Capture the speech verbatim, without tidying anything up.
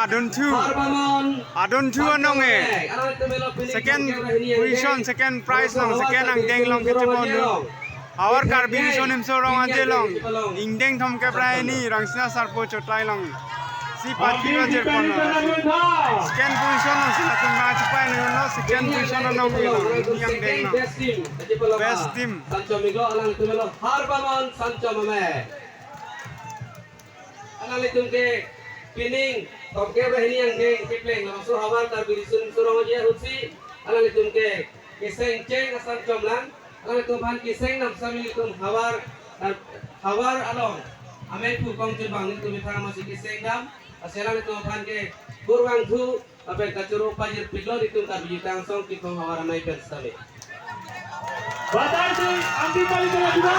Adunthu. Adunthu anong e. Second position, second prize along, second angdeng along kecheponlo. Havar Karbi Riso Nimso Rong Aje along, ingdeng thomkep ra hini, Rangsina Sarpo Chotlai along si party lo jirponlo. Second position along si latum ma chepai nanglo, second position along ke lo, hini angdeng lo. Best team. Sanchom iklo, alangtum lo Harbamon Sanchom Amei. Alanglitum ke pining thomkep ra hini angdeng kepleng labangso Havar Karbi Riso Nimso Rong Aje ahutsi alanglitum ke keseng cheng asanchom lang. Alanglitum aphan keseng nam sami ilitum Havar, Havar along amei pu kong chunbang nelitum methang masi keseng dam. Lasi alanglitum aphan ke kurvangthu lapen kachoro pajirpiklo nelitum Karbi Jutang Song Kithong Havar Amei pen sitame. Badai si anti tali kena juga.